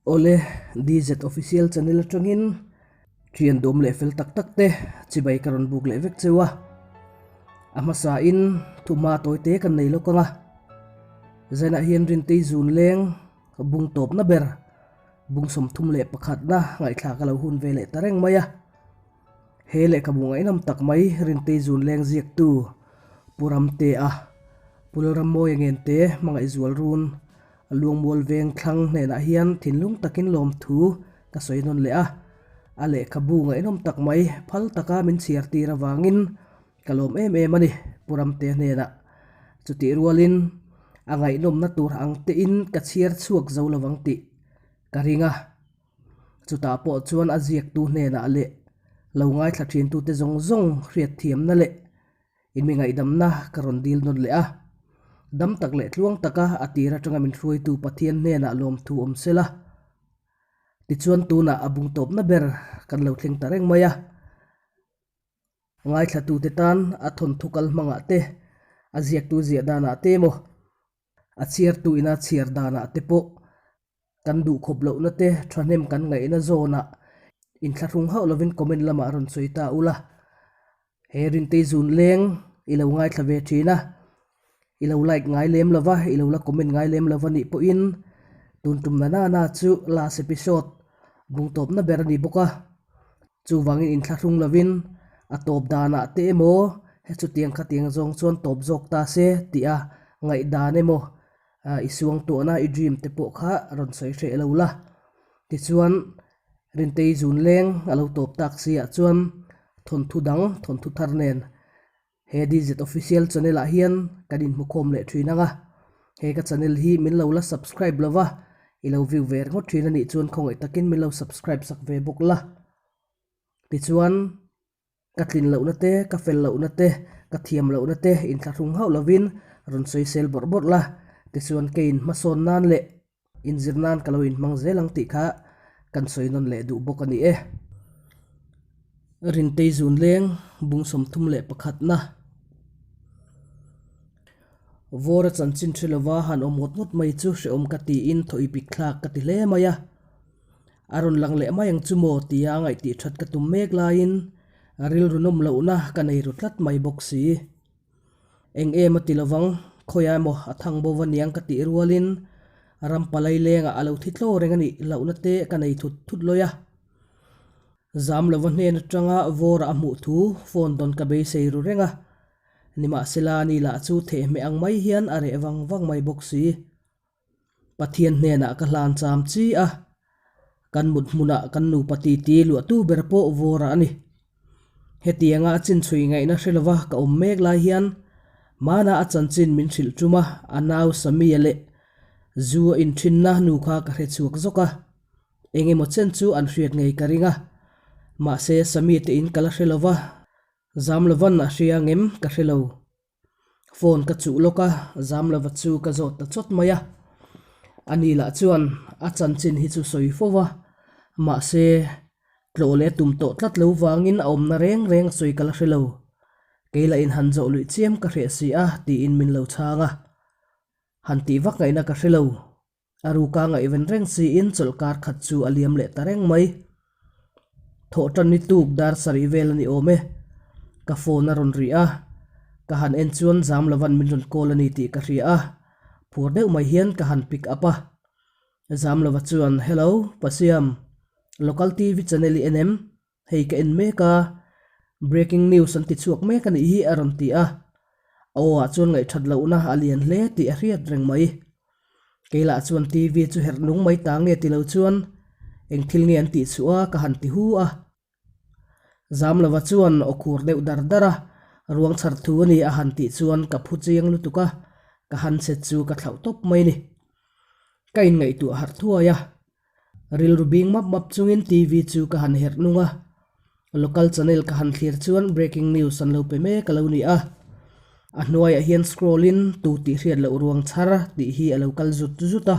Awle, DZ Official channel atangin thian dawm leh fel tak tak te chibai ka rawn buk leh vek cheu a. A hmasa in thuhma tawi te kan nei lawk ang a. Zainah hian Rintei zun leng bung tawpna ber bung 31 na ngaihthlak a lo hun ve leh ta reng mai a. He lehkhabu ngaihnawm tak mai Rintei zun leng ziaktu Pu Ramtea, Pu Lalrammawia Ngente hmangaih zual run Luangmual veng thlang hnenah hian thinlung takin lawmthu ka sawi nawn leh a. A lehkhabu ngaihnawm tak mai phal taka min chhiar tir avangin ka lawm em em a ni Pu Ramtea hnenah. Chutih rualin a ngaihnawmna tur ang tein ka chhiar chhuak zo lovang tih ka ring a. Chutah pawh chuan a ziaktu hnenah leh lo ngaithla thintute zawng zawng hriatthiamna leh inmi ngaihdamna ka rawn dil nawn leh a. Dam tak leh tluang taka a tir atanga min hruaitu Pathian hnenah lawmthu awm sela. Tichuan tunah a bung tawpna ber kan lo thleng ta reng mai a. Ngaithlatute tan a thawnthu kal hmangah te, a ziaktu ziah danah te emaw, a chhiartu ina chhiar danah te pawh Kan duh khawp lohna te thahnem kan ngaihna zawnah inthlahrung hauh lovin comment lamah rawn sawi ta ula. He Rintei zun leng i lo ngaithla ve thin a, i lo like ngai lem lova, i lo la comment ngai lem lova nih pawhin tun tum na nana chu last episode bung tawpna ber a ni bawk a. Chuvangin inthlahrung lovin a tawp danah te emaw he chutiang khatiang zawng chuan tawp zawk ta se tih a ngaihdan emaw I suang tuahna i dream te pawh kha rawn sawi hreh lo la. Tichuan, Rintei zun leng a lo tawp tak si ah chuan thawnthu dang, thawnthu thar nen he DZ Official channel ah hian kan inhmukhawm leh thin ang a. He ka channel hi min lo la subscribe lo va, i lo view ve ringawt thin a nih chuan khawngaih takin min lo subscribe sak ve bawk la. Tichuan. Ka tlin lohna te, ka fel lohna te, ka thiam lohna te inthlahrung hauh lovin rawn sawisel bawrh bawrh la, tichuan keiin hmasawn nan leh inzir nan ka lo inhmang zel ang tih kha kan sawi nawn leh duh bawk a ni e. Rintei zun leng bung 31 na. Vawra chanchin hre lova han awm ngawt ngawt mai chu hrehawm ka tiin thaw ipik thlak ka ti hle mai a. A rawn lang leh mai ang chu maw tia ngaih tih that ka tum mek laiin rilru nawm lohna ka nei ru tlat mai bawk si. Eng em a ti lovang, khawiah emaw a thang bo va niang ka tih rualin ram palai lengah a lo thi tlaw reng a nih lohna te ka nei thut thut lawi a. Zam lova hnen atanga vawra a hmuh thu phone dawn ka beisei ru reng a, nimahsela ni lah chu thehmeh ang mai hian a reh vang vang mai bawk si. Pathian hnenah ka hlan cham chi a, kan mut hmunah kan nupa titi luahtu ber pawh vawrah a ni. Hetianga a chinchhui ngaihna hre lova ka awm mek lai hian Mana a chanchin min hrilh tum a, a nau Samia leh zu a inthinna nu kha ka hre chhuak zawk a, eng emaw chen chu an hriat ngei ka ring a, mahse Samia te in ka la hre lova, zam lovan a hria ngem ka hre lo. Phone ka chuh lawk a, Zamlova chu ka zawt ta chawt mai a. Ani lah chuan a chanchin hi chu sawi fo va, mahse tlawh leh tum tawh tlat lo vangin a awmna reng reng sawi ka la hre lo. Kei lah in han zawh luih chiam ka hreh si a tiin min lo chhang a. Han tih vak ngaihna ka hre lo. A ruka ngaihven reng siin chawlhkar khat chu a liam leh ta reng mai. Thawh tan ni tuk dar sarih vel a ni awm e. Ka phone a rawn ri a, ka han en chuan zam lovan min rawn call a ni tih ka hria a, phur deuh mai hian ka han pick up a. Zam lova chuan, Hello, Pasiam, local TV channel i en em? Hei ka en mek a, breaking news an ti chhuak mek a nih hi a rawn ti a. A aw ah chuan ngaihthat lohna a lian hle tih a hriat reng mai. Kei lah chuan TV chu herh nung mai ta nge ti lo chuan eng thil nge an tih chhuah a ka han ti hu a. Zamlova chuan aw khur deuh dar dar a, ruang chhar thu a ni a han tih chuan ka phu chiang lutuk a, ka handset chu ka thlauh tawp mai ni. Ka inngaihtuah harh thuai a. Rilru bing map map chungin TV chu ka han herh nung a, local channel ka han thlir chuan breaking news an lo pe mek a lo ni a. A hnuaiah hian scroll in tu tih hriat loh ruang chhar tih hi a lo kal zut zut a.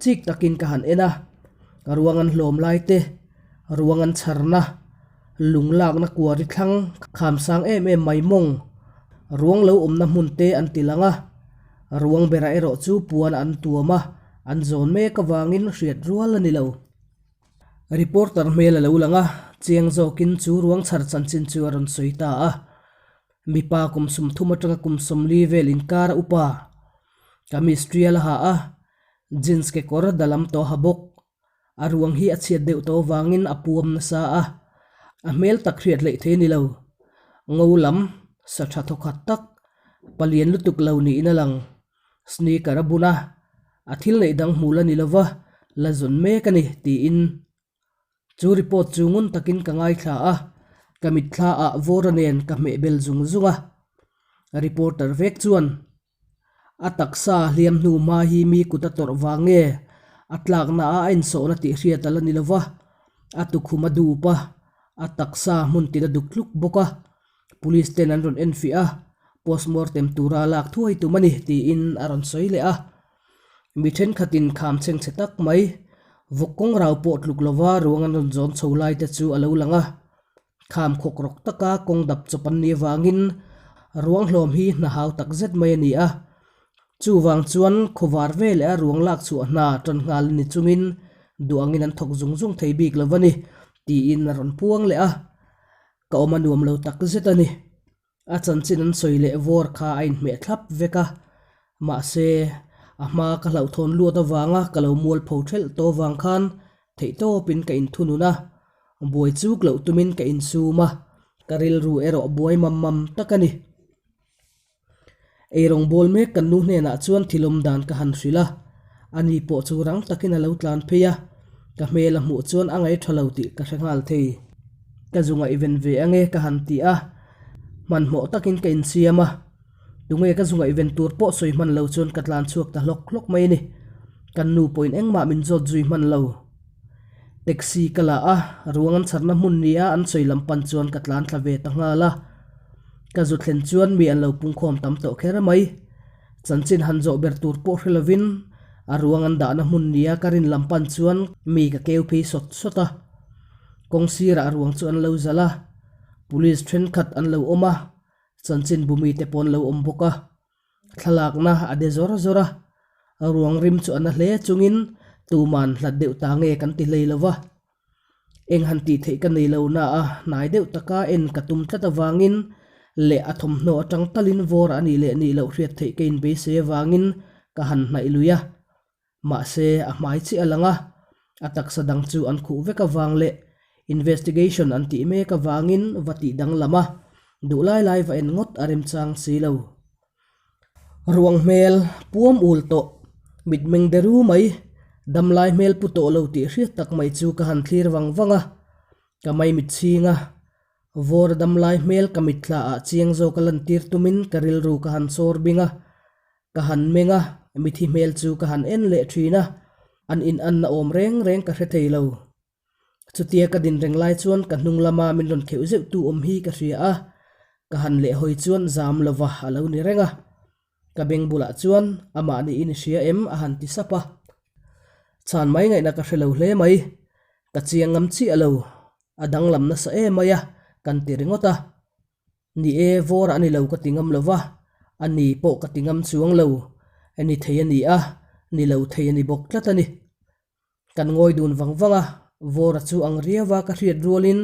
Chik takin ka han en a, ruang an hlawm lai te, ruang an chharna, lung lakna kuari thlang kham sang em em mai mawng, ruang lo awmna hmun te an ti lang a. Ruang berah erawh chu puan an tuam a. An zawn mek avangin hriat rual a ni lo. Reporter hmel a lo lang a, chiang zawkin chu ruang chhar chanchin chu a rawn sawi ta a. Mipa kum 30 atanga kum 40 vel inkar a upa. Kamis tial a ha a, jeans kekawr dalam tawh a ha bawk. A ruang hi a chhiat deuh tawh avangin a puam nasa a, a hmel tak hriat hleih thei a ni lo. Ngo lam, sa tha thawkhat tak, palian lutuk lo niin a lang. Sneaker a bun a, a thil neih dang hmuh la ni lova, la zawn mek a ni, tiin. Chu report chu ngun takin ka ngaithla a, ka mitthla ah Vawra nen ka hmehbel zung zung a. Reporter vek chuan, A taksa hliam hnu hma hi mi kut a tawrh vang nge a tlakna a a insawhna tih hriat a la ni lova, a tukhum a dup a, a taksa hmun tin a duk tluk bawk a. Police ten an rawn enfiah a, postmortem tura lak thuai tum a ni tiin a rawn sawi leh a. Mi thenkhatin kham chhengchhe tak mai, vawk kawng rau pawh tluk lova ruang an rawn zawn chho lai te chu a lo lang a. Kham khawk rawk taka kawng dap chawp an nih avangin ruang hlawm hi hna hau tak zet mai a ni a. Chuvang chuan khawvar ve leh a ruang lak chhuah hna tan nghal ni chungin duh angin an thawk zung zung thei bik lo a ni tiin a rawn puang leh a. Ka awm a nuam lo tak zet a ni. A chanchin an sawi leh vawr kha a inhmeh thlap vek a, mahse, a hma ka hlauhthawn luat avanga ka lo mualpho thelh tawh avang khan theihtawpin ka inthunun a, buai chuk loh tumin ka insum a, ka rilru erawh buai mam mam tak a ni. Eirawng bawl mek kan nu hnenah chuan thilawm dan ka han hrilh a, ani pawh chu rang takin a lo tlan phei a, ka hmel a hmuh chuan a ngaih tha lo tih ka hre nghal thei. Ka zu ngaihven ve ange ka han ti a, hmanhmawh takin ka insiam a, tunge ka zu ngaihven tur pawh sawi hman lo chuan ka tlan chhuak ta hlawk hlawk mai a ni. Kan nu pawhin engmah min zawt zui hman lo. Taxi ka la a, ruang an chharna hmun nia an sawi lam pan chuan ka tlan thla ve ta nghal a. Ka zu thlen chuan mi an lo pungkhawm tam tawh kher mai. Chanchin han zawh ber tur pawh hre lovin a ruang an dahna hmun nia ka rin lam pan chuan mi ka keu phei sawt sawt a. Kawng sirah ruang chu an lo zalh a, police thenkhat an lo awm a, chanchin bumi te pawh an lo awm bawk a. Thlalakna a de zawr zawr a, ruang rim chu a na hle chungin tuman hlat deuh ta nge kan ti hlei lo va. Eng han tih theih ka nei lo na a, hnai deuh taka en ka tum tlat avangin leh a thawmhnaw atang talin vawr a nih leh nih loh hriat theih ka inbeisei avangin ka han hnaih lui a. Mahse, a hmai chiah a lang a, a taksa dang chu an khuh vek avang leh investigation an tih mek avangin va tih danglam a, duh lai lai va en ngawt a remchang si lo. Ruang hmel puam ul tawh, mitmeng deru mai, damlai hmel pu tawh lo tih hriat tak mai chu ka han thlir vang vang a, ka maimit chhing a, vawr damlai hmel ka mitthla ah chiang zawk a lantir tumin ka rilru ka han sawr bing a, Ka han meng a, mithi hmel chu ka han en leh thin a, an in anna awm reng reng ka hre thei lo. Chutia ka din reng lai chuan ka hnung lama min rawn kheuh zeuh tu awm hi ka hria a, ka han leh hawi chuan zam lova a lo ni reng a. Ka beng bulah chuan amah niin i hria em a han ti sap a. Chhan mai ngaihna ka hre lo hle mai, ka chiang ngam chiah lo, a danglam nasa em mai a, kan ti ringawt a. Ni e, vawr a ni lo ka ti ngam lo va, a ni pawh ka ti ngam chuang lo. Ni thei a ni a, ni lo thei a ni bawk tlat a ni. Kan ngawi dun vang vang a, vawra chu ang riau a ka hriat rualin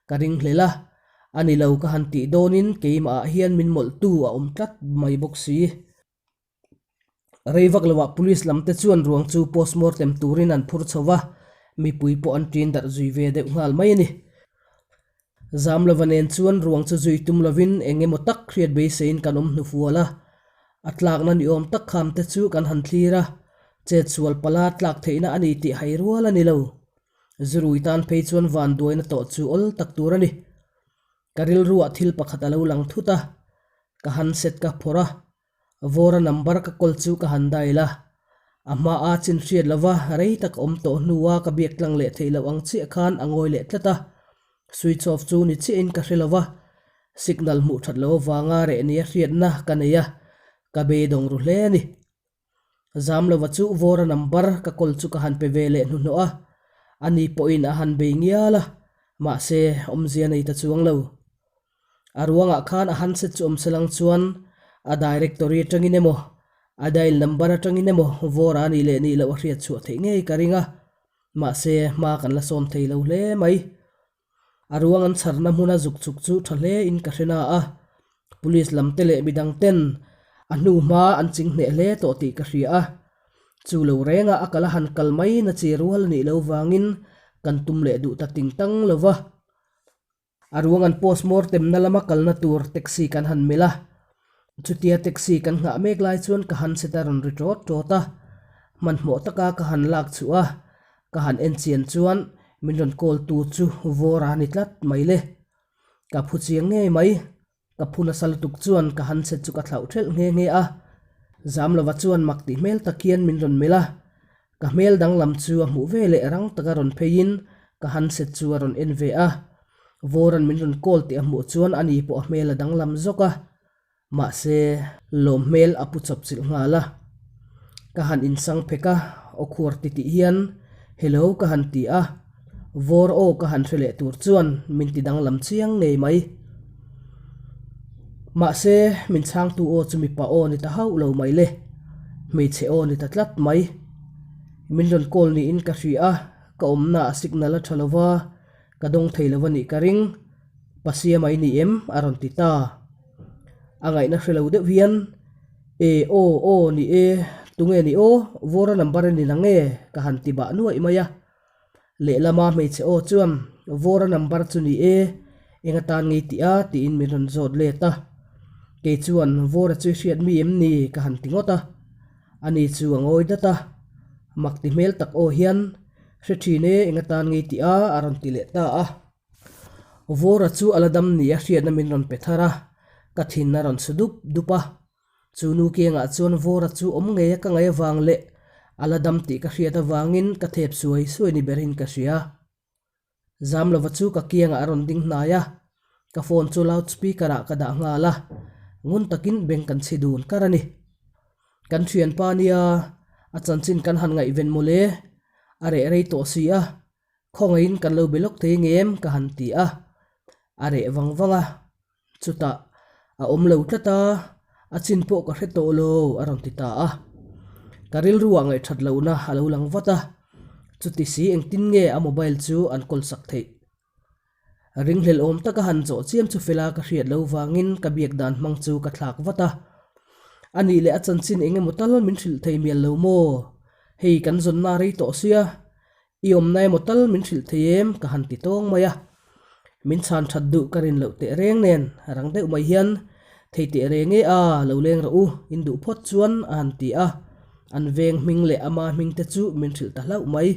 ka ring hlel a, a ni lo ka han tih dawnin keimahah hian min mawlhtu a awm tlat mai bawk si. Rei vak loah police lam te chuan ruang chu postmortem turin an phur chho va, mipui pawh an ṭin darh zui ve deuh nghal mai a ni. Zam lova nen chuan ruang chu zui tum lovin eng emaw tak hriat beiseiin kan awm hnufual a, a tlakna ni awm tak kham te chu kan han thlir a, chetsual pala tlak theihna a ni tih hai rual a ni lo. Zurui tan phei chuan vanduaina tawh chu awl tak tur a ni. Ka rilruah thil pakhat a lo lang thut a, ka handset ka phawrh a, Vawra number ka call chu ka han dial a, a hma a chin hriat lova rei tak awm tawh hnua ka biak tlang leh theih loh ang chiah khan a ngawi leh tlat a, switch off chu ni chiahin ka hre lova, signal hmuh that loh avanga reh nia hriatna ka nei a, ka beidawng ru hle a ni. Zam lova chu Vawra number ka call chu ka han pe ve leh hnuhnawh a, ani pawhin a han bei ngial a, mahse awmzia nei ta chuang lo. A ruangah khan a handset chu awm se lang chuan a directory atangin emaw, A dial number atangin emaw Vawra nih leh nih loh a hriat chhuah theih ngei ka ring a, mahse hma kan la sawm thei lo hle mai. A ruang an chharna hmuna zuk chuk chu tha hle in ka hre na a, Police lam te leh midang ten a hnu hma an ching hneh hle tawh tih ka hria a, chu lo renga a kal a han kal mai na chi rual a nih lo vangin kan tum leh duh ta ting tang lo va. A ruang an post mortem na lama kalna tur taxi kan han melh a, chutia taxi kan nghah mek lai chuan ka handset a rawn ri tawt tawt a, hmanhmawh taka ka han lak chhuah a, ka han en chian chuan min rawn call tu chu Vawra a ni tlat mai le. Ka phu chiang ngei mai. Ka phu nasa lutuk chuan ka handset chu ka thlauh thelh nghe nghe a. Zamlova chuan mak tih hmel tak hian min rawn melh a. Ka hmel danglam chu a hmuh ve leh rang taka rawn pheiin ka handset chu a rawn en ve a. Vawran min rawn call tih a hmuh chuan ani pawh a hmel a danglam zawk a. Mahse, lawm hmel a pu chawp chilh nghal a. Ka han insang phek a, aw khuar ti tih hian Hello ka han ti a, vawr aw ka han hre leh tur chuan min ti danglam chiang ngei mai. Mahse, min chhangtu aw chu mipa aw ni ta hauh lo mai le, hmeichhe aw ni ta tlat mai. Min rawn call niin ka hria a, ka awmna a signal a tha lo va, Ka dawng thei lo a nih ka ring, Pasiama i ni em? a rawn ti ta. A ngaihna hre lo deuh hian, E, aw, aw, ni e, tunge ni aw, Vawra number a ni nang e, ka han ti bah nuaih mai a. Lehlama hmeichhe aw chuan, Vawra number chu ni e, eng atan ngei tih a? tiin min rawn zawt let a. Kei chuan, Vawra chu i hriat mi em ni? ka han ti ngawt a. Ani chu a ngawi dat a, mak ti hmel tak aw hian, Hre thin e, eng atan ngei tih a, a rawn ti leh ta a. Vawra chu a la dam ni a hriatna min rawn pe thar a, ka thin a rawn su dup dup a. Chu nu kiangah chuan Vawra chu awm ngei a ka ngaih avang leh a la dam tih ka hriat avangin ka thep suai suai ni berin ka hria. Zamlova chu ka kiangah a rawn ding hnai a, ka phone chu loud speaker ah ka dah nghal a, ngun takin beng kan chhi dun kar a ni. Kan thianpa nia, a chanchin kan han ngaihven mawle, a reh rei tawh si a, khawngaihin kan lo be lawk thei ngem ka han ti a, a reh vang vang a, chutah a awm lo tlat a, a chin pawh ka hre tawh lo a rawn ti ta a. Ka rilruah ngaihthat lohna a lo lang vat a, chuti si engtin nge a mobile chu an kawl sak theih? Ringhlel awm taka han zawh chiam chu fela ka hriat lo vangin ka biak dan hmang chu ka thlak vat a. A nih leh a chanchin eng emaw tal min hrilh thei mial lo maw? Hei kan zawnna rei tawh sia, i awmna emaw tal min hrilh thei em? ka han ti tawng mai a. Min chhan that duh ka rin loh teh reng nen rang deuh mai hian thei teh reng e a, lo leng rawh u, in duh phawt chuan a han ti a. An veng hming leh ama hming te chu min hrilh ta hlauh mai.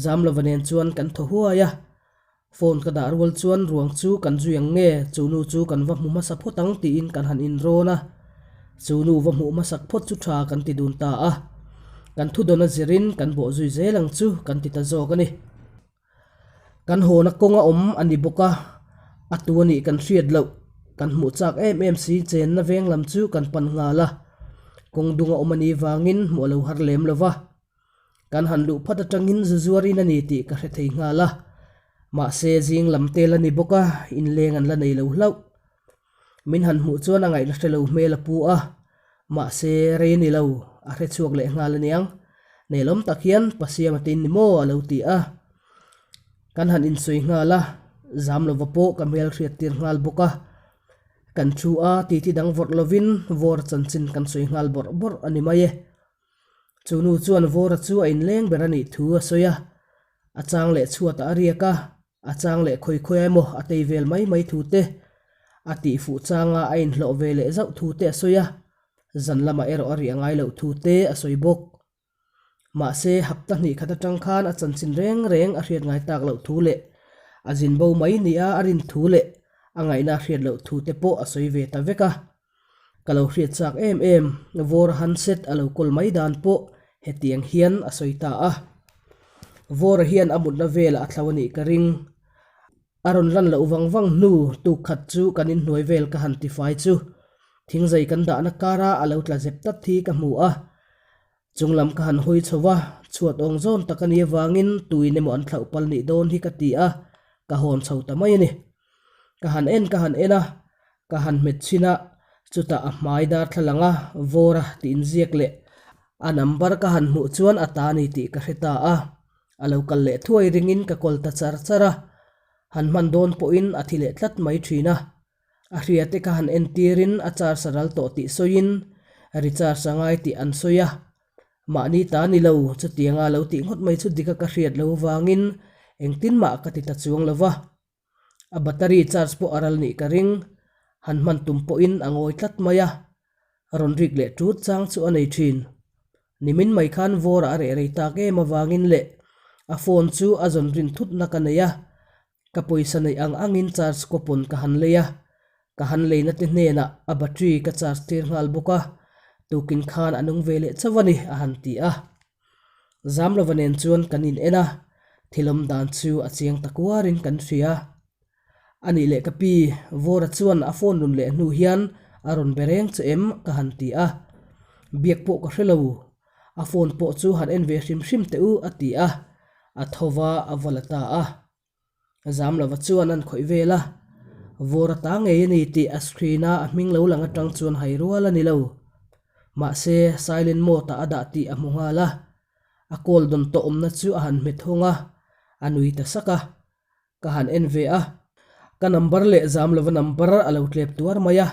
Zamlova nen chuan kan thaw huai a, phone ka dah rual chuan ruang chu kan zui ang nge, chu nu chu kan va hmu hmasa phawt ang tiin kan han inrawn a, chu nu va hmuh hmasak phawt chu tha kan ti dun ta a, kan thudawn a zirin kan bawh zui zel ang chu kan ti ta zawk a ni. Kan hawna kawng a awm a ni bawk a, a tu a nih kan hriat loh, kan hmuh chak em em si chenna veng lam chu kan pan nghal a, kawng dung a awm a nih vangin hmuh a lo har lem lo va. Kan han luh phat atangin zu zuarin a ni tih ka hre thei nghal a, mahse zing lam tel a ni bawk a, inleng an la nei lo hlauh. Min han hmuh chuan a ngaihna hre lo hmel a pu a, mahse rei a ni lo, a hre chhuak leh nghal aniang. Nelawm tak hian Pasiama te in ni maw a lo ti a. Kan han insawi nghal a, zam lova pawh ka hmel hriat tir nghal bawk a. Kan thu a, titi dang vawrh lovin vawr chanchin kan sawi nghal bawrh bawrh a ni mai e. Chu nu chuan Vawra chu a inleng ber a nih thu a sawi a, a chang leh chhuatah a riak a, a chang leh khawi khawi emaw a tei vel mai mai thu te, a tih fuh changa a inhlawh ve leh zauh thu te a sawi a, zan lamah erawh a riah ngai loh thu te a sawi bawk. Mahse, hapta hnih khat atang khan a chanchin reng reng a hriat ngai tak loh thu leh a zin bo mai nia a rin thu leh a ngaihna a hriat loh thu te pawh a sawi ve ta vek a. Ka lo hriat chak em em, Vawra handset a lo kawl mai dan pawh hetiang hian a sawi ta a. Vawra hian a mutna velah a thlo a nih ka ring. A rawn lan loh vang vang hnu tuk khat chu kan inhnuai vel ka han tifai chu thingzai kan dahna kara a lo tla zep tlat hi ka hmu a. Chung lam ka han hawi chho va, chhuat awng zawn tak a nih avangin tuin emaw an thlauh pal nih dawn hi ka ti a, ka hawn chho ta mai a ni. Ka han en ka han en a, ka han hmet chhin a, Chutah a hmai darthlalang a Vawra tih inziak leh a number ka han hmuh chuan a ta ni tih ka hre ta a. A lo kal leh thuai ringin ka call ta char char a. Han hman dawn pawhin a thi leh tlat mai thin a. A hriate ka han entirin a charge a ral tawh tih sawiin recharge a ngai tih an sawi a. Mahni ta ni lo, chutianga lo tih ngawt mai chu dika ka hriat lo vangin engtin mah ka ti ta chuang lo va. A battery charge pawh a ral nih ka ring, han hman tum pawhin a ngawi tlat mai a, rawn rik leh tut chang chu a nei thin. Nimin mai khan vawrah a reh rei tak em avangin leh a phone chu a zawn rin thutna ka nei a, ka pawisa neih ang angin charge coupon ka han lei a, ka han leina te hnenah a battery ka charge tir nghal bawk a, tukin khan a nung ve leh chauh a ni a han ti a. Zamlova nen chuan kan in en a, thil awm dan chu a chiang ta kuarin kan hria. A nih leh ka pi, Vawra chuan a phone run leh hnu hian a rawn be reng che em ka han ti a. Biak pawh ka hre lo, a phone pawh chu han en ve hrim hrim teh u a ti a, a tho va a va la ta a. Zamlova chuan an khawih vel a, vawr a ta ngei a ni tih a screen a a hming lo lang atang chuan hai rual a ni lo. Mahse, silent mode ah a dah tih a hmu nghal a, a call dawn tawh awmna chu a han hmet hawng a, a nui ta sak a. Ka han en ve a, ka number leh Zamlova number a lo tlep tuar mai a,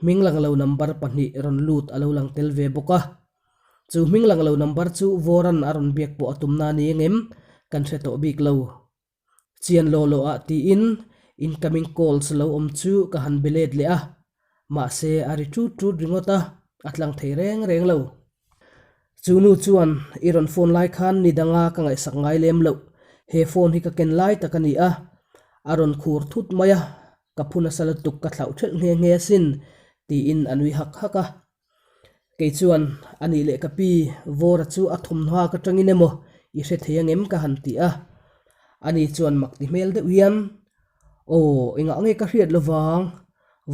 hming lang lo number pahnih rawn lut a lo lang tel ve bawk a. Chu hming lang lo number chu Vawran a rawn biak pawh a tumna a ni engem kan hre tawh bik lo. Chian law law ah tiin incoming calls lo awm chu ka han be let leh a, mahse a ri ṭut ṭut ringawt a, a tlang thei reng reng lo. Chu nu chuan i rawn phone lai khan ni danga ka ngaihsak ngai lem loh, he phone hi ka ken lai tak a ni a, a rawn khur thut mai a, ka phu nasa lutuk ka thlauh ṭhelh nghe nghe asin tiin a nui hak hak a. Kei chuan, A nih leh ka pi, Vawra chu a thawmhnaw ka tangin emaw i hre thei angem ka han ti a. Ani chuan mak ti hmel deuh hian, Aw, engah nge ka hriat lovang,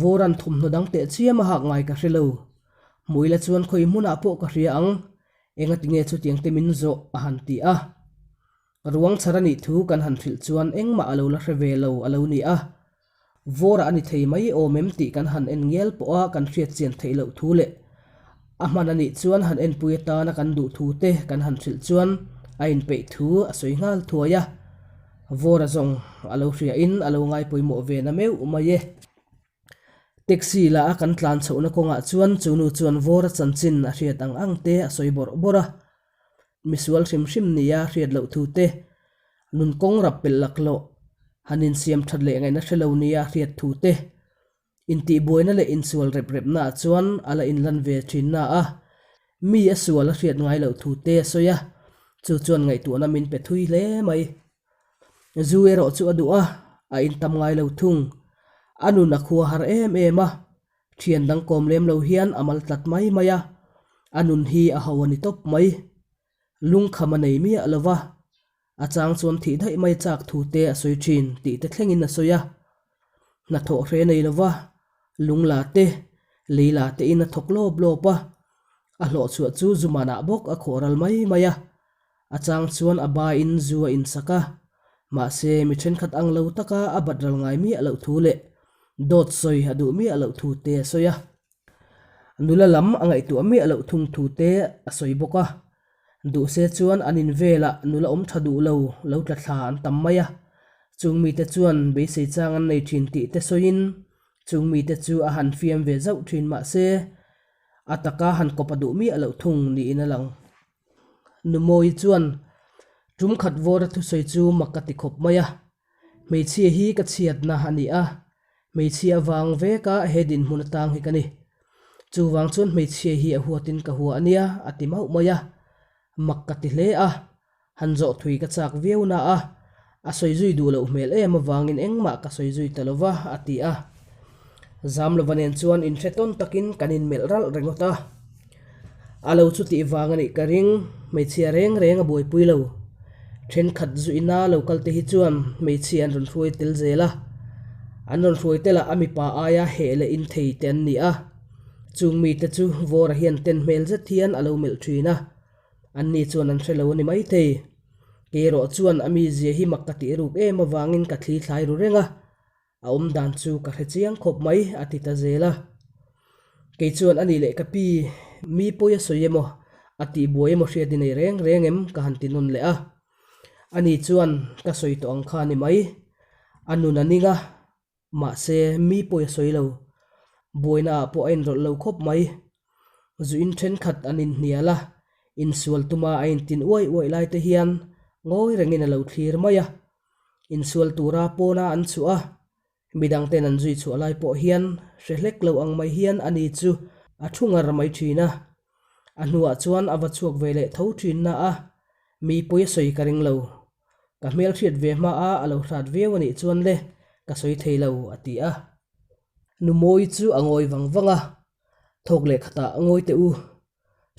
Vawra'n thawmhnaw dang teh chiam a hak ngai ka hre lo. Hmuila chuan khawi hmunah pawh ka hria ang, engati nge chutiang te min zawh a han ti a. Ruang chhar a nih thu kan han hrilh chuan engmah a lo la hre ve lo a lo ni a. Vawrah a ni thei mai awm em tih kan han en ngial pawh a kan hriat chian theih loh thu leh a hman a nih chuan han enpui atana kan duh thu te kan han hrilh chuan a inpeih thu a sawi nghal thuai a. Vawra zawng a lo hria in a lo ngai pawimawh ve na meuh mai e. Taxi la a kan tlan chhohna kawngah chuan chu nu chuan Vawra chanchin a hriat ang ang te a sawi bawrh bawrh a. Misual hrim hrim nia hriat loh thu te, nun kawng rap pelh laklawh, han insiam that leh ngaihna hre lo nia hriat thu te, intihbuaina leh insual rep repna ah chuan a la inlan ve thin na a, mi a sual a hriat ngai loh thu te a sawi a, chu chuan ngaihtuahna min pe thui hle mai. Zu erawh chu a duh a, a intam ngai lo thung. A nun a khua har em em a, Thian dang kawm lem lo hian a mal tlat mai mai a, a nun hi a ho a ni tawp mai. Lungkham a nei miah lo va, a chang chuan thih daih mai chak thu te a sawi thin tih te thlengin a sawi a. Hnathawh hre nei lo va, lung la te, lei la te in a thawk lawp lawp a, a hlawh chhuah chu zumanah bawk a khawh ral mai mai a. A chang chuan a ba in zu a insak a, mahse mi thenkhat ang lo taka a bat ral ngai miah loh thu leh dawt sawi a duh miah loh thu te a sawi a. Nula lam a ngaihtuah miah loh thung thu te a sawi bawk a. Duh se chuan an in velah nula awm tha duh lo lo tla thla an tam mai a. Chung mite chuan beisei chang an nei thin tih te sawiin chung mite chu a han fiam ve zauh thin mahse a taka han kawp a duh miah loh thung niin a lang. Numawi chuan tum khat vawra thusawi chu mak ka ti khawp mai a, hmeichhia hi ka chhiatna a ni a, hmeichhia avang veka he dinhmun atang hi ka ni. Chuvang chuan hmeichhia hi a huatin ka hua a nia a ti mauh mai a, mak ka ti hle a, han zawh thui ka chak viau na a, a sawi zui duh loh hmel em avangin engmah ka sawi zui ta lova a ti a. Zamlova nen chuan inhre tawn takin kan inmelh ralh ringawt a. A lo chu tih vang a nih ka ring, hmeichhia reng reng a buaipui lo. Thenkhat zu ina lo kal te hi chuan hmeichhia an rawn hruai tel zel a. An rawn hruai tel ah a mipa aia heh leh in thei te an ni a. Chung mite chu Vawra hian ten hmel zet hian a lo melh thin a. Anni chuan an hre lo a ni maithei. Kei erawh chuan a mizia hi mak ka tih ruk em avangin ka thli thlai ru reng a. A awm dan chu ka hre chiang khawp mai, a ti ta zel a. Kei chuan a nih leh ka pi, mi pawi a sawi emaw, a tih buai emaw hriat i nei reng reng em? ka han ti nawn leh a. Ani chuan ka sawi tawh ang kha a ni mai. A nun a ning a, mahse mi pawi a sawi lo. Buaina ah pawh a inrawlh lo khawp mai. Zu in thenkhat an inhnial a, insual tuma a intin uai uai lai te hian ngawi rengin a lo thlir mai a. Insual tura pawna an chhuah a, Midang ten an zui chhuah lai pawh hian hre hlek lo ang mai hian ani chu a thu ngar mai thin a. A hnuah chuan a va chhuak ve leh tho thin na a, mi pawi a sawi ka ring lo. Ka hmel hriat ve hma a a lo hrat viau a nih chuan le ka sawi thei lo a ti a. Nu Mawi chu a ngawi vang vang a, thawk leh khatah ngawi teh u,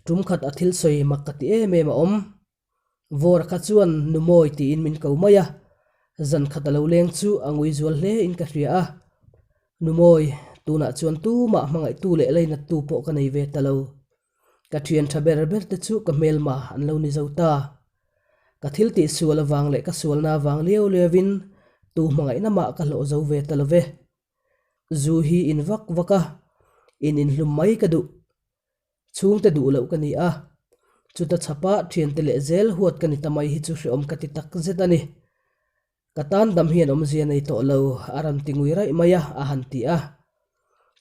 tum khat a thil sawi mak ka ti em em a awm. Vawra kha chuan nu mawi tiin min ko mai a, zan khat a lo leng chu a ngui zual hle in ka hria a. Nu mawi, tunah chuan tumah hmangaihtu leh leinattu pawh ka nei ve ta lo. Ka thian tha ber ber te chu ka hmelma an lo ni zo ta. Ka thil tih sual avang leh ka sualna avang liau liau in tu hmangaihna mah ka hlawh zo ve ta lo ve. Zu hi in vak vak a, in inhlum mai ka duh. Chhungte duh loh ka ni a, chuta chhapa thiante leh zel huat ka ni ta mai hi chu hreawm ka ti tak zet a ni. Ka tan dam hian awmzia nei tawh lo, a rawn ti ngui raih mai a, a han ti a.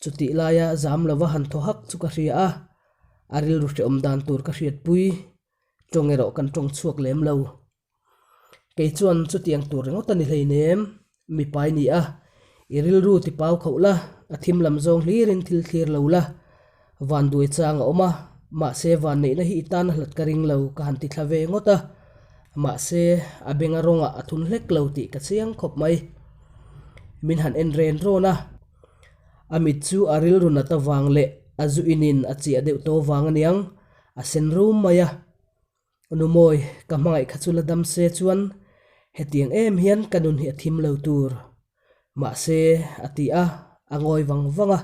Chutih laia zam lova han thaw hak chu ka hria a, a rilru hreawm dan tur ka hriatpui, tawng erawh kan tawng chhuak lem lo. Kei chuan chutiang tur ringawt a ni hleinem, mipa i ni a, i rilru ti pau khauh la, a thim lam zawng hlirin thil thlir lo la, van duai chang a awm a, mahse van neihna hi i tan a hlat ka ring lo ka han ti thla ve ngawt a, mahse a benga rawngah a thun hlek lo tih ka chiang khawp mai. Min han en ren rawn a, a mit chu a rilru nat avang leh a zu inin a chiah deuh tawh vang aniang, a sen rum mai a. Nu Mawi, ka hmangaih kha chu la dam se chuan hetiang em hian ka nun hi a thim lo tur. Mahse, a ti a, a ngawi vang vang a.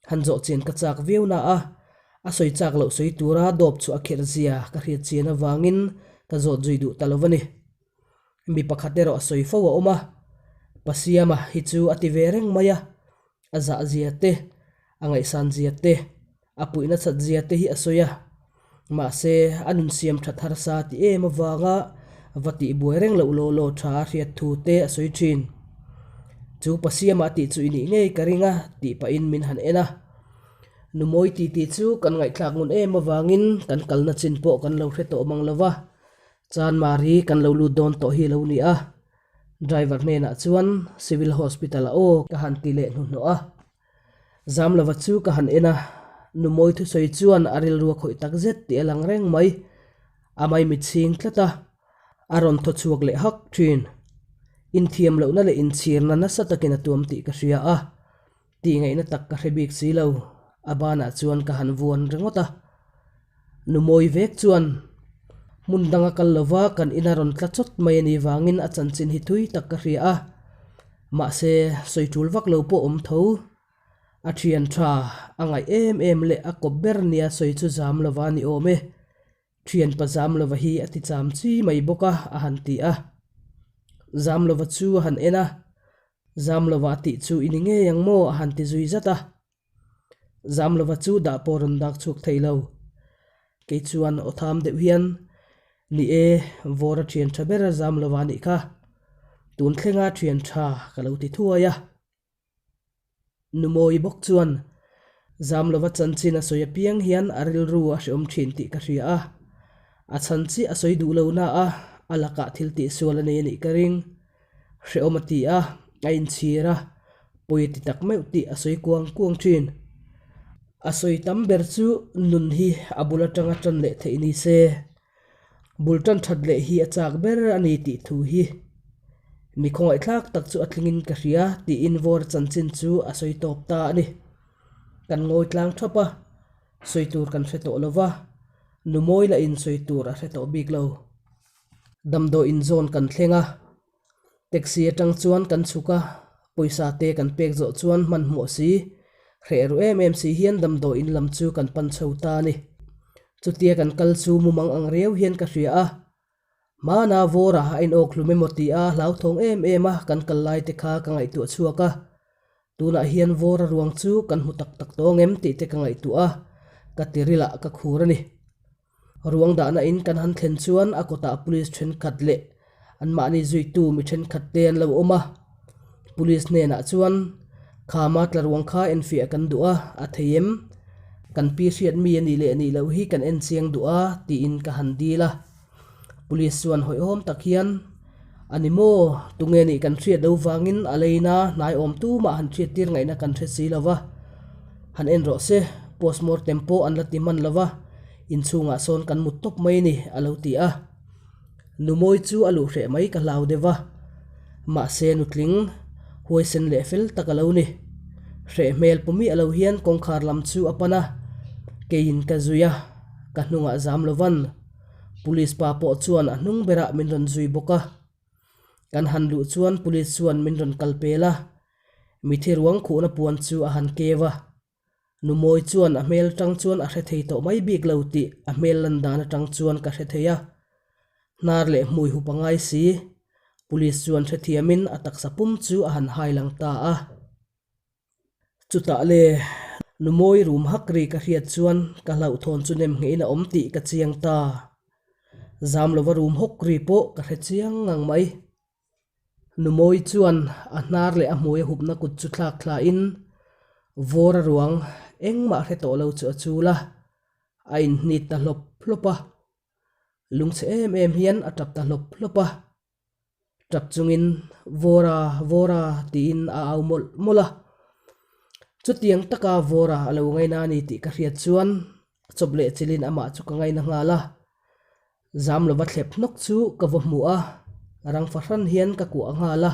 Han zawh chian ka chak viau na a, a sawi chak loh sawi tura dawp chu a kherh zia ka hriat chian avangin ka zawt zui duh ta lo a ni. Mi pakhat erawh a sawi fo a awm a, Pasiama hi chu a ti ve reng mai a, a zah zia te, a ngaihsan zia te, A puihna that zia te hi a sawi a, mahse a nun siam that harsa ti em avanga va tih buai reng loh law law tha a hriat thu te a sawi thin. Chu pa siamah tih chu i nih ngei ka ring a tih pahin min han en a. Nu Mawi titi chu kan ngaihthlak ngun em avangin kan kalna chin pawh kan lo hre tawh mang lo va, Chanmari kan lo lut dawn tawh hi lo ni a. Driver hnenah chuan Civil Hospital ah aw ka han ti leh hnuhnawh a. Zamlova chu ka han en a, nu Mawi thusawi chuan a rilru a khawih tak zet tih a lang reng mai. A maimit chhing tlat a, a rawn thaw chhuak leh hak thin. Inthiam lohna leh inchhirna nasa takin a tuam tih ka hria a, tih ngaihna tak ka hre bik si lo, a banah chuan ka han vuan ringawt a. Nu Mawi vek chuan hmun danga kal lova kan ina rawn tla chawt mai a nih vangin a chanchin hi thui tak ka hria a, mahse sawi tul vak lo pawh awm tho. A thian tha a ngaih em em leh a kawp ber nia sawi chu zam lova a ni awm e. Thianpa zam lova hi a ti cham chi mai bawk a, a han ti a. Zam lova chu a han en a, Zam lova a tih chu i ni ngei ang maw? a han ti zui zat a. Zamlova chu dah pawh rawn dak chhuak thei lo. Kei chuan aw tham deuh hian, Ni e, Vawra thian tha ber Zamlova nih kha. Tun thlenga thian tha ka lo ti thuai a. Numawi bawk chuan Zamlova chanchin a sawi apiang hian a rilru a hreawm thin tih ka hria a. A chhan chiah a sawi duh lo na a, a lakah thil tihsual a nei a nih ka ring. Hrehawm a ti a, a inchhir a, pawi a ti tak meuh tih a sawi kuang kuang thin. A sawi tam ber chu nun hi a bul atanga tan leh theih ni se, bul tan that leh hi a chak ber a ni tih thu hi mi khawngaihthlak tak chu a tlingin ka hria tiin Vawr chanchin chu a sawi tawp ta a ni. Kan ngawi tlang thap a, sawi tur kan hre tawh lo va, nu mawi lahin sawi tur a hre tawh bik lo. Damdawi inzawn kan thleng a, taxi atang chuan kan chhuk a, pawisa te kan pek zawh chuan hmanhmawh si, hreh ru em em si hian damdawi in lam chu kan pan chho ta a ni. Chutia kan kal chu mumang ang riau hian ka hria a, hmana vawra a inawk hlum emaw ti a hlauthawng em em a kan kal lai te kha ka ngaihtuah chhuak a. Tunah hian Vawra ruang chu kan hmu tak tak tawng em tih te ka ngaihtuah a, ka tirilah ka khur a ni. Ruang dahna in kan han thlen chuan a kawtah police thenkhat leh anmahni zuitu mi thenkhat te an lo awm a. Police hnenah chuan, Khama tla ruang kha enfiah kan duh a, a thei em? Kan pi hriat mi a nih leh nih loh hi kan en chiang duh a, tiin ka han dil a. Police chuan hawihhawm tak hian, A ni maw? Tunge nih kan hriat lo vangin a leina hnai awm tumah han hriattir ngaihna kan hre si lo va. Han en rawh se, postmortem pawh an la ti hman lo va, inchhungah sawn kan mut tawp mai ni, a lo ti a. Numawi chu a luh hreh mai ka hlau deuh va. Mahse nutling, huaisen leh fel tak a lo ni. Hreh hmel pu miah lo hian kawngkhar lam chu a pan a, keiin ka zui a, ka hnungah zam lo van. Police pa pawh chuan a hnung berah min rawn zui bawk a. Kan han luh chuan police chuan min rawn kal pel a, mithi ruang khuhna puan chu a han keu a. Numawi chuan a hmel atang chuan a hre thei tawh mai bik lo tih a hmel lan dan atang chuan ka hre thei a. Hnar leh hmui hup a ngai si. Police chuan hrethiamin a taksa pum chu a han hai lang ta a. Chutah le, Numawi rum hak ri ka hriat chuan ka hlauhthawn chu nem ngeiin a awm tih ka chiang ta. Zam lova rum hawk ri pawh ka hre chiang ngang mai. Numawi chuan a hnar leh a hmui a hupna kut chu thlak thlain vawr a ruang engmah hre tawh lo chu a chul a, a inhnit ta hlawp hlawp a. Lungchhe em em hian a tap ta hlawp hlawp a. Tap chungin Vawra, Vawra tiin a au mawlh mawlh a. Chutiang taka Vawra a lo ngaina a ni tih ka hriat chuan chawp leh chilhin amah chu ka ngaina nghal a. Zam lova thlep hnawk chu ka va hmu a, rang fahran hian ka kuah nghal a.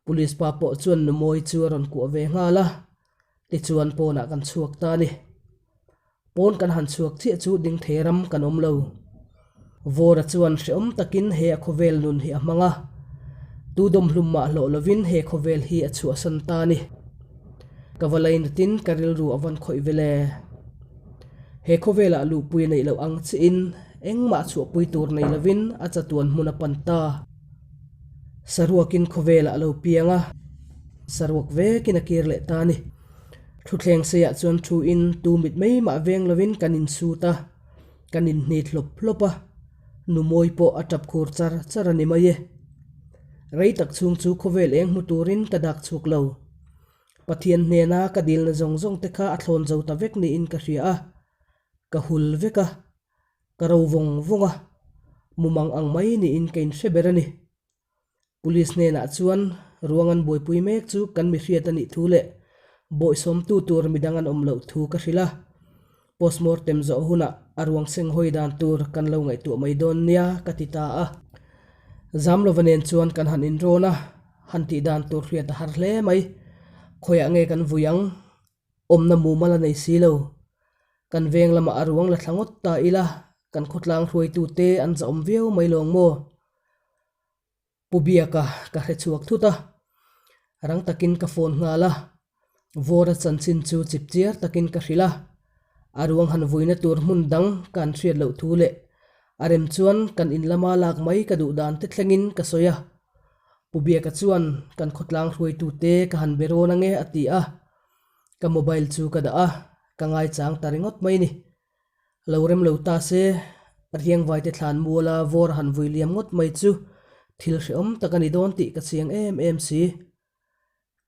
Police pa pawh chuan Numawi chu a rawn kuah ve nghal a, tichuan pawnah kan chhuak ta a ni. Pawn kan han chhuak chiah chu ding thei ram kan awm lo. Vawra chuan hrehawm takin he a khawvel nun hi a hmang a, tu dawmhlum mah hlawh lovin he khawvel hi a chhuahsan ta a ni. Ka va lainatin ka rilru a van khawih vel e. He khawvelah luhpui a neih loh ang chiin engmah chhuahpui tur nei lovin a chatuan hmun a pan ta. Saruakin khawvelah a lo piang a, saruak vekin a kir leh ta a ni. Thuthleng seiah chuan thu in tu mit mai mah veng lovin kan insut a, kan inhnit hlawp hlawp a, Numawi pawh a tap khur char char a ni mai e. Rei tak chhung chu khawvel eng hmu turin ka dak chhuk lo. Pathian hnena ka dilna zawng zawng te kha a thlawn zo ta vek niin ka hria a, ka hul vek a, ka ro vawng vawng a, mumang ang mai niin ka inhre ber a ni. Police hnenah chuan ruang an buaipui mek chu kan mi hriat a nih thu leh bawihsawmtu tur midang an awm loh thu ka hrilh a, postmortem zawh hunah a ruang seng hawi dan tur kan lo ngaihtuah mai dawn nia ka ti ta a. Zamlova nen chuan kan han inrawn a, han tih dan tur hriat a har hle mai. Khawiah nge kan vui ang? Awmna mumal a nei si lo. Kan veng lamah a ruang la thla ngawt ta ila, kan khawtlang hruaitute an zahawm viau mai lawng maw? Pu Biaka ka hre chhuak thut a, rang takin ka phone nghal a, Vawra chanchin chu chip chiar takin ka hrilh a, a ruang han vuina tur hmun dang ka an hriat loh thu leh a rem chuan kan in lama lak mai ka duh dan te thlengin ka sawi a. Pu Biaka chuan kan khawtlang hruaitute ka han be rawn ange a ti a, ka mobile chu ka dah a, ka ngaichang ta ringawt mai ni. Lo rem lo ta se, Riangvaite thlan muala vawr han vui liam ngawt mai chu thil hrehawm tak a ni dawn tih ka chiang em em si.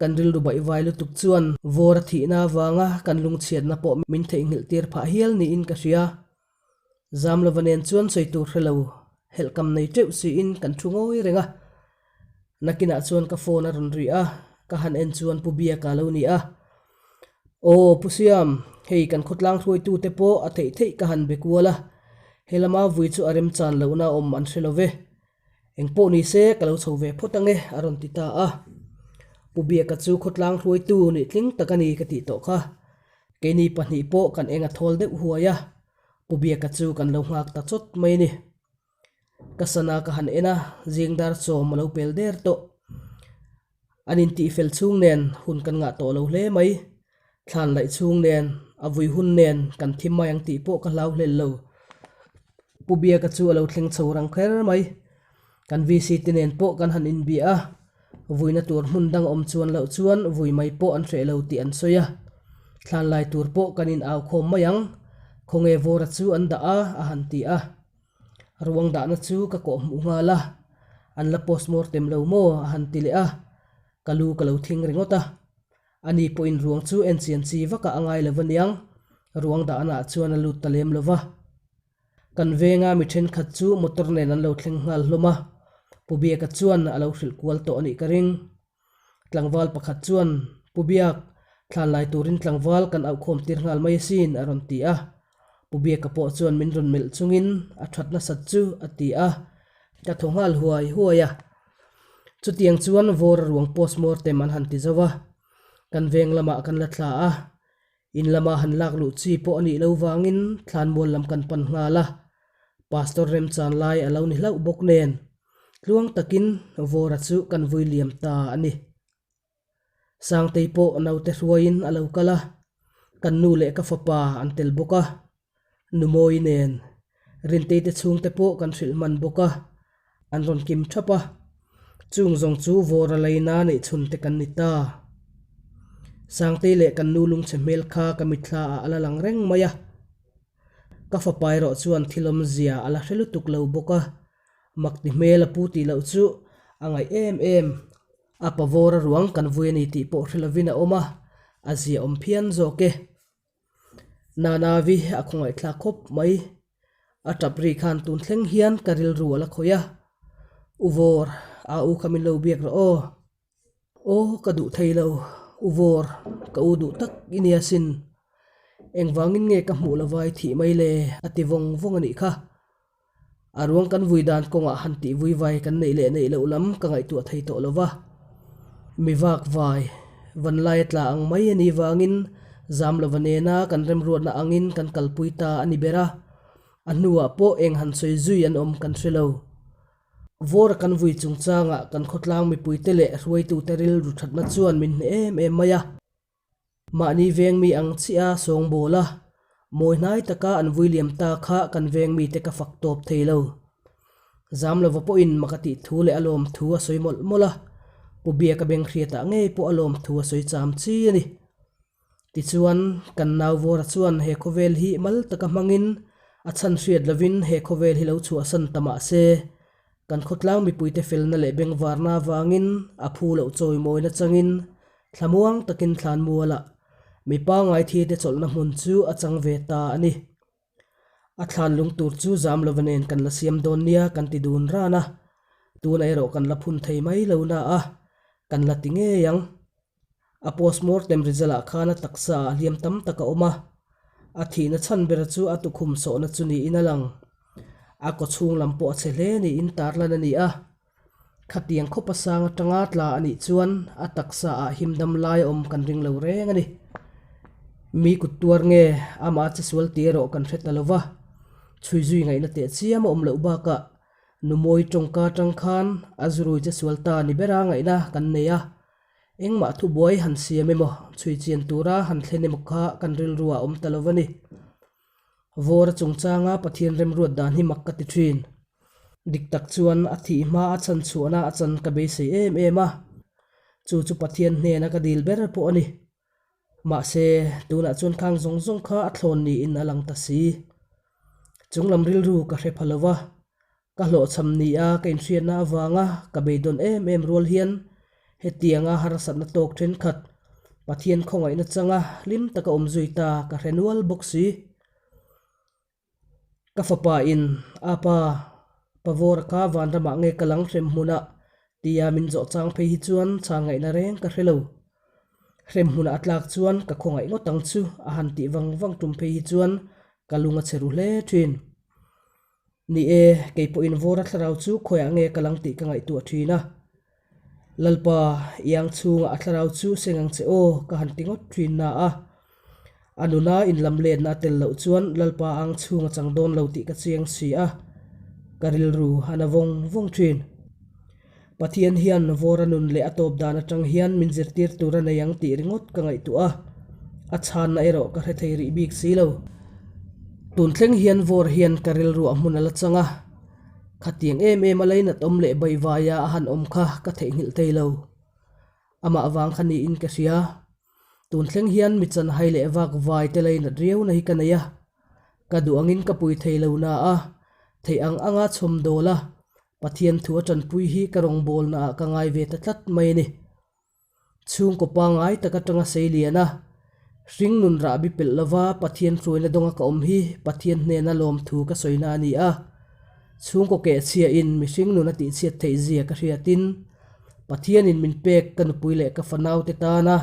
Kan rilru baihvai lutuk chuan vawr a thihna avanga kan lungchhiatna pawh min theihnghilh tir phah hial niin ka hria. Zamlova nen chuan sawi tur hre lo, helhkam nei teuh siin kan thu ngawi reng a. Nakinah chuan ka phone a rawn ri a, ka han en chuan Pu Biaka lo ni a. Aw Pu Siam, hei kan khawtlang hruaitute pawh a theih theih ka han be kual a, he lama vui chu a remchan lohna awm an hre lo ve. Engpawh ni se ka lo chho ve phawt ange a rawn ti ta a. Pu Biaka chu khawtlang hruaitu nih tling tak a ni ka tih tawh kha. Keini pahnih pawh kan eng a thawl deuh huai a, Pu Biaka chu kan lo nghak ta chawt mai a ni. Ka sana ka han en a, zing dar chawm a lo pel der tawh. An intih fel chhung nen hun kan ngah tawh lo hle mai. Thlan laih chhung nen, a vui hun nen kan thim mai ang tih pawh ka hlau hlel lo. Pu Biaka chu a lo thleng chho rang kher mai. Kan VC te nen pawh kan han inbia a. Vuina tur hmun dang awm chuan loh chuan vui mai pawh an hreh lo tih an sawi a. Thlan lai tur pawh kan in au khawm mai ang. Khawnge Vawra chu an dah a, a han ti a. Ruang dahna chu ka kawh hmuh nghal a. An la postmortem lo maw? a han ti leh a. Ka lu ka lo thing ringawt a. Ani pawhin ruang chu en chian chi vakah a ngai lo aniang, ruang dahnaah chuan a lut ta lem lo va. Kan venga mi thenkhat chu motor nen an lo thleng nghal hlawm a, Pu Biaka chuan a lo hrilh kual tawh a nih ka ring. Tlangval pakhat chuan, Pu Biak, thlan lai turin tlangval kan auhkhawm tir nghal mai asin, a rawn ti a. Pu Biaka pawh chuan min rawn melh chungin a that nasat chu a ti a, ka thaw nghal huai huai a. Chutiang chuan Vawra ruang postmortem an han ti zo a, kan veng lamah kan la thla a, in lama han lak luh chi pawh a nih lo vangin thlanmual lam kan pan nghal a, Pastor remchan lai a lo ni hlauh bawk nen tluang takin Vawra chu kan vui liam ta a ni. Sangtei pawh naute hruaiin a lo kal a, kan nu leh ka fapa an tel bawk a, Numawi nen Rintei te chhungte pawh kan hrilh hman bawk a, an rawn kim thap a, chung zawng chu Vawra Laina neih chhun te kan ni ta. Sangtei leh kan nu lungchhe hmel kha ka mitthla ah a la lang reng mai a, ka fapa erawh chuan thil awmzia a la hre lutuk lo bawk a, makti hmel a pu tih loh chu a ngaih em em. A pavawr a ruang kan vui a ni tih pawh hre lovin a awm a, a zia awm phian zawk e. Nanavi a khawngaihthlak khawp mai. A tap ri khan tun thleng hian ka rilru a la khawih a. U Vawr, a u kha min lo biak rawh aw. Aw ka duh thei lo, U Vawr, ka u duh tak i nia sin. Engvangin nge ka hmuh lova i thih mai le? a ti vawng vawng a nih kha. A ruang kan vui dan kawngah han tih vui vai kan neih leh neih loh lam ka ngaihtuah thei tawh lo va. Mi vak vai, van lai a tla ang mai a nih vangin zam lova nena kan remruatna angin kan kalpui ta a ni ber a. A hnuah pawh eng han sawi zui an awm kan hre lo. Vawra kan vui chungchangah kan khawtlang mipuite leh hruaitute rilru thatna chuan min hneh em em mai a. Mahni veng mi ang chiah a sawngbawl a, mawi hnai taka an vui liam ta kha kan veng mite ka fak tawp thei lo. Zam lova pawhin mak a tih thu leh a lawm thu a sawi mawlh mawlh a, Pu Biaka beng hriatah ngei pawh a lawm thu a sawi cham chi a ni. Tichuan, kan nau Vawra chuan he khawvel hi mal taka hmangin a chhan hriat lovin he khawvel hi lo chhuahsan ta mah se, kan khawtlang mipuite felna leh bengvarna avangin a phu loh chawimawina changin Thlamuang takin thlanmualah mi pangngai thite chawlhna hmun chu a chang ve ta a ni. A thlan lung tur chu zam lova nen kan la siam dawn nia kan ti dun ran a, tuna erawh kan la phun thei mai lo na a, kan la ti ngei ang. A postmortem result ah khan a taksa ah hliam tam tak a awm a, a thihna chhan ber chu a tukhum sawhna chu niin a lang. A kawchhung lam pawh a chhe hle niin tarlan a ni a. Khatiang khawpa sang atanga tla a nih chuan a taksa ah himdam lai a awm kan ring lo reng a ni. Mi kut tuar nge amah che sual tih erawh kan hre ta lo va, chhui zui ngaihna teh chiam a awm loh bakah Numawi tawngka atang khan a zurui che sual ta ni bera ngaihna kan nei a, engmah thubuai han siam emaw chhui chian tura han thlen emaw kha kan rilru ah a awm ta lo va ni. Vawra chungchanga Pathian remruat dan hi mak ka ti thin. Dik tak chuan a thih hma a chan chhuahna a chan ka beisei em em a, chu chu Pathian hnena ka dil ber pawh a ni. Mahse, tunah chuan khang zawng zawng kha a thlawn niin a lang ta si. Chunglam rilru ka hre pha lo va, Ka hlawhchham nia ka inhriatna avanga ka beidawn em em rual hian hetianga harsatna tawk thenkhat Pathian khawngaihna changa hlim taka awm zui ta ka hre nual bawk si. Ka fapa in, Apa, Pavawra kha vanramah nge ka lang hrem hmunah tia min zawh chang phei hi chuan chhan ngaihna reng ka hre lo. Hrem hmunah a tlak chuan ka khawngaih ngawt ang chu a han tih vang vang tum phei hi chuan ka lung a chhe ru hle thin. Ni e, kei pawhin Vawra thlarau chu khawiah nge ka lang tih ka ngaihtuah thin a. Lalpa, i ang chhungah a thlarau chu seng ang che aw, ka han ti ngawt thin na a. A nuna inlam letna a tel loh chuan Lalpa ang chhung a chang dawn lo tih ka chiang si a, ka rilru a na vawng vawng thin. Pathian hian Vawra nun leh a tawp dan atang hian min zirtir tur a nei ang tih ringawt ka ngaihtuah a, a chhanna erawh ka hre thei rih bik si lo. Tun thleng hian Vawr hian ka rilruah hmun a la chang a, khatiang em em a lainat awm leh baihvaia a han awm kha ka theihnghilh thei lo. Amah vang kha niin ka hria. Tun thleng hian mi chanhai leh vak vai te lainat riauna hi ka nei a. Ka duh angin ka pui thei lo na a, theih ang anga chhawm dawl a, Pathian thu a tanpui hi ka rawngbawlna ah ka ngai ve ta tlat mai a ni. Chhungkaw pangngai tak atanga sei lian a, hring nun rahbi pelh lova Pathian hruaina dawnga ka awm hi Pathian hnena lawmthu ka sawina a ni a. Chhungkaw kehchhiain mihring nun a tihchhiat theih zia ka hriatin Pathianin min pek ka nupui leh ka fanaute tana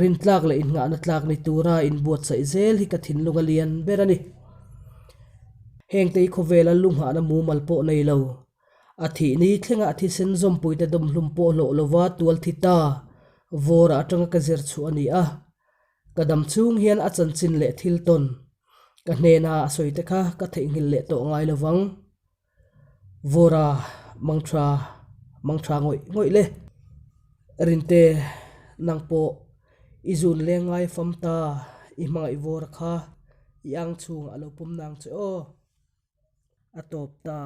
rintlak leh innghahna tlak ni tura inbuatsaih zel hi ka thinlung a lian ber a ni. Hengte hi khawvela lunghahna mumal pawh nei lo. A thih ni thlenga a thisen zawmpuite dawmhlum pawh hlawh lova tual thi ta vawrah atanga ka zir chhuah a ni a. Ka dam chhung hian a chanchin leh thil tawn ka hnena a sawi te kha ka theihnghilh leh tawh ngai lo vang. Vawra mangtha mangtha ngawih ngawih le. Rinte nang pawh i zun leng ngai fam ta i hmangaih vawra kha i ang chhungah a lo pawm nang che aw. A tawp ta.